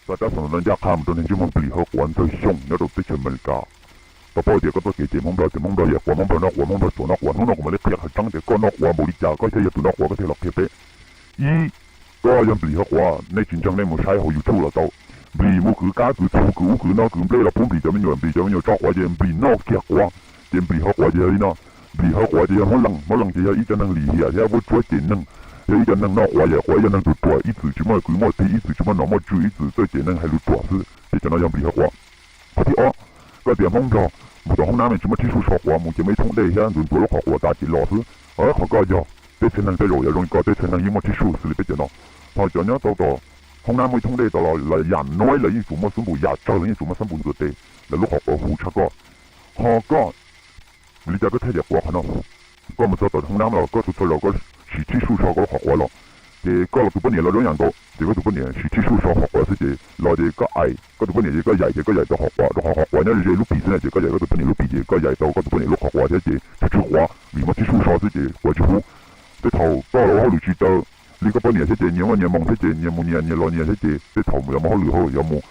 Tso rab xov no ncaj qha mus rau neeg ntsej muag Nplis Hawj Quav Ntxawg Xyooj nyob rau teb chaws Amelikas. Tau paub tias koj txoj kev cem Hmoob Nplog, ces Hmoob Nplog yam Quav, Hmoob Nplog noj Quav, Hmoob Nplog tsuam noj Quav, hnub no kuv mam li qhia qhov tseeb tias koj noj Quav npaum li cas, koj thiaj yog tus noj Quav, koj thiaj los qhia peb. Ib, koj yog Nplis Hawj Quav, nej tsis ntseeg nej mus saib hauv YouTube los tau. Nplis mus kwv kab kwv txhu, kwv ub kwv no, kwv nplej los pub Nplis cov me nyuam, Nplis cov me nyuam tso Quav ces Nplis noj kiag Quav. Ces Nplis Hawj Quav ces yog li no. Nplis Hawj Quav ces yog Hmoob Leej, Hmoob Leej ces yog ib cov neeg lim hiam thiab vuab tsuab cem neeg, yog ib cov neeg noj Quav yam Quav, ib cov neeg ruam ruam, ib txwm tsis muaj kwv muaj tij, ib txwm tsis muaj nom muaj tswv, ib txwm txawj cem neeg hais lus ruam xwb, ces cov no yog Nplis Hawj Quav. Qhov thib ob, koj tias Hmoob Nplog mus tom hoob nab ces muaj tsib suj so Quav mus ces muaj ib thoob dej thiab ntxuav ntxuav lub qhov Quav tas ces los xwb. Qhov koj yog, peb txhia neeg tej zaum yuav zoo li koj, peb txhia neeg yeej muaj tsib suj xws li peb cov no. Ho cov nyob tau tom hoob nab muaj ib thoob dej tas los yam no lawv yeej tsum muaj xub npus, yam tsawg lawv yeej tsum muaj xub npus ntxuav tes, lawv lub qhov Quav huv tshaj koj. Ho koj, vim li cas koj thiaj yam Quav qhov no? Koj mus txog tom hoob nab los koj txhua txhua zaus koj siv tsib suj so koj lub qhov Quav los, ces koj los tus poj niam los zoo yam nkaus, ces koj tus poj niam siv tsib suj so qhov Quav xwb ces los ces koj aim koj tus poj niam ces koj yaim ces koj yaim tau qhov Quav, rau qhov qhov Quav nyob ze ze lub pim xwb na, ces koj yaim koj tus poj niam lub pim ces koj yaim tau koj tus poj niam lub qhov Quav thiab ces tsis tsw Quav vim muaj tsib suj so xwb ces Quav tsis huv. Tej thaum koj los ua hauj lwm tsis raws li koj poj niam thiab ces nyias muaj nyias moos thiab ces nyias mus nyias, nyias los nyias thiab ces tej thaum mus yuav mus hauj lwm ho yuav mus,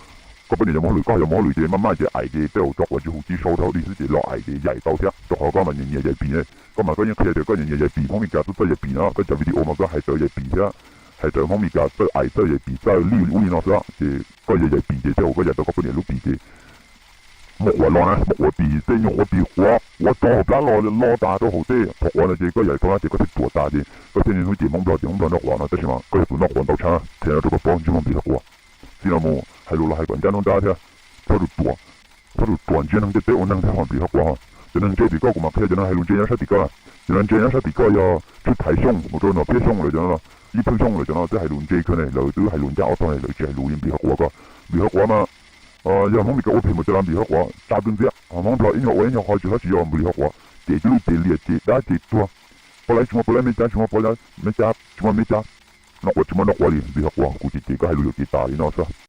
koj poj niam yuav mus hauj lwm koj yuav mus hauj lwm ces maj maj ces aim ces tej zaum tso Quav tsis huv, tsis sau dhau li xwb ces los aim ces yaim tau thiab, rau qhov koj mas nyias nyias yaim pim ne. Koj mas koj yeej qhia tias koj nyias nyias yaim pim, Hmoob Mes Kas txawj txawj yaim pim na, koj cov video mas koj hais raws yaim pim thiab, hais raws Hmoob Mes Kas txawj aim txawj yaim pim txawj li ub li no xwb ces koj yaim yaim pim ces tej zaum koj yaim tau koj poj niam lub pim ces muaj Quav los na, muaj Quav pim, tej nyuag Quav pim, Quav, Quav rau hauv plab los, los tas rau hauv tej qhov Quav no ces koj yaim tau na ces koj thiaj ruam tas ces koj thiaj niaj hnub cem Hmoob Nplog tias Hmoob Nplog noj Quav no, tab sis mas koj yog tus noj Quav ntau tshaj na, qhia no rau koj paub Nplis Hawj Quav. Txij no mus hais lus los hais kom ncaj nruab nrab thiab, txhob tus ruam, txhob tus ruam ntsia neeg ntiaj teb ua neeg thiab ho Nplis Hawj Quav. Cov neeg ntse tim koj kuv mam qhia, cov neeg hais lus ntse nyob sab tim koj, cov neeg ntse nyob sab tim koj yog Tswj Thaiv Xyooj mus rau Nom Phiab Xyooj lawm cov no, Ib Pheej Xyooj lawm cov no twb hais lus ntse kawg ne, lawv twb hais lus ncaj ob tog ne, lawv tsis hais lus li Nplis Hawj Quav koj. Nplis Hawj Quav mas yog Hmoob Mes Kas ua phem mus ces los Nplis Hawj Quav tsa pw ntxiab, ho Hmoob Nplog ib nyuag ua ib nyuag qhov tsis hlob tsis yau Nplis Hawj Quav, ces cia li ces liam ces dab ces tuag, poj laib tsis muaj poj laib, me cab tsis muaj poj laib, me cab tsis muaj me cab, noj Quav tsis muaj noj Quav li Nplis Hawj Quav, kuv ces ces koj hais lus yuam kev tas li no xwb.